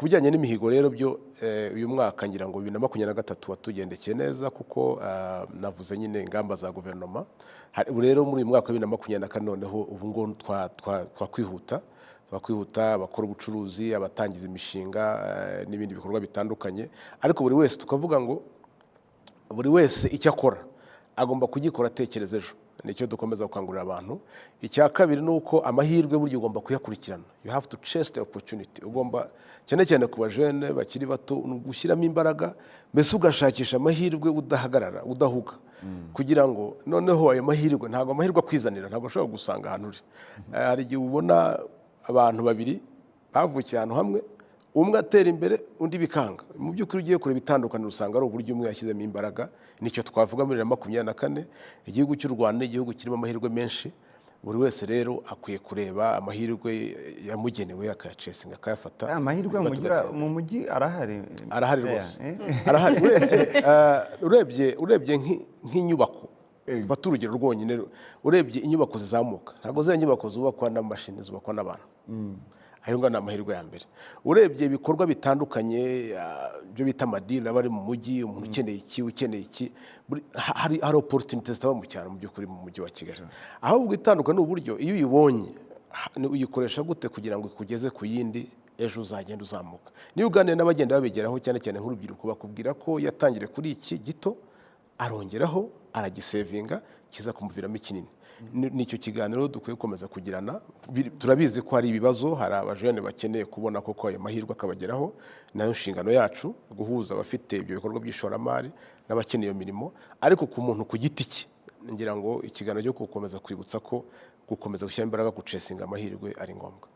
Ku bijyanye n'imihigo rero byo, uyu mwaka ngira ngo 2023 watugendekeye neza, kuko navuze nyine ingamba za guverinoma. Ubu rero muri uyu mwaka wa 2024 noneho ubu ngubu twakwihuta, abakora ubucuruzi, abatangiza imishinga n'ibindi bikorwa bitandukanye. Ariko buri wese tukavuga ngo buri wese icyo akora agomba kugikora atekereza ejo. Nicyo dukomeza gukangurira abantu. Icya kabiri ni uko amahirwe burya ugomba kuyakurikirana. You have to chase the opportunity. Ugomba, cyane cyane ku bajene bakiri bato, ni ugushyiramo imbaraga, mbese ugashakisha amahirwe udahagarara, udahuga, kugira ngo noneho ayo mahirwe, ntabwo amahirwe akwizanira, ntabwo ushobora gusanga ahantu uri. Hari igihe ubona abantu babiri bavukiye ahantu hamwe, umwe atera imbere, undi bikanga. Mu by'ukuri ugiye kureba itandukaniro, usanga ari uburyo umwe yashyizemo imbaraga. Nicyo twavuga muri 2024. Igihugu cy'u Rwanda ni igihugu kirimo amahirwe menshi. Buri wese rero akwiye kureba amahirwe yamugenewe, akayachasinga, akayafata. Amahirwe hanyuma tugatera. Mu mujyi arahari. Arahari rwose. Eh? Arahari. Urebye nk'inyubako, fata urugero rwonyine, urebye inyubako zizamuka, ntabwo ziriya nyubako zubakwa n'amashini, zubakwa n'abantu. Ayo ngayo ni amahirwe ya mbere. Urebye ibikorwa bitandukanye, byo bita amadeal aba ari mu mujyi, umuntu ukeneye iki, ukeneye iki, hari opportunity zitaba mu cyaro. Mu by'ukuri mu mujyi wa Kigali ahubwo itandukanye ni uburyo iyo uyibonye, uyikoresha gute kugira ngo ikugeze ku yindi, ejo uzagenda uzamuka. Niyo uganira n'abagenda babigeraho, cyane cyane nk'urubyiruko, bakubwira ko yatangiriye kuri iki gito, arongeraho, aragisavinga, kiza kumuviramo ikinini. Nicyo kiganiro dukwiye gukomeza kugirana. Turabizi ko hari ibibazo, hari abajene bakeneye kubona koko ayo mahirwe akabageraho. Nayo nshingano yacu guhuza abafite ibyo bikorwa by'ishoramari n'abakeneye iyo mirimo. Ariko ku muntu ku giti cye, ngira ngo ikiganiro cyo gukomeza kwibutsa ko gukomeza gushyira imbaraga guchasinga amahirwe ari ngombwa.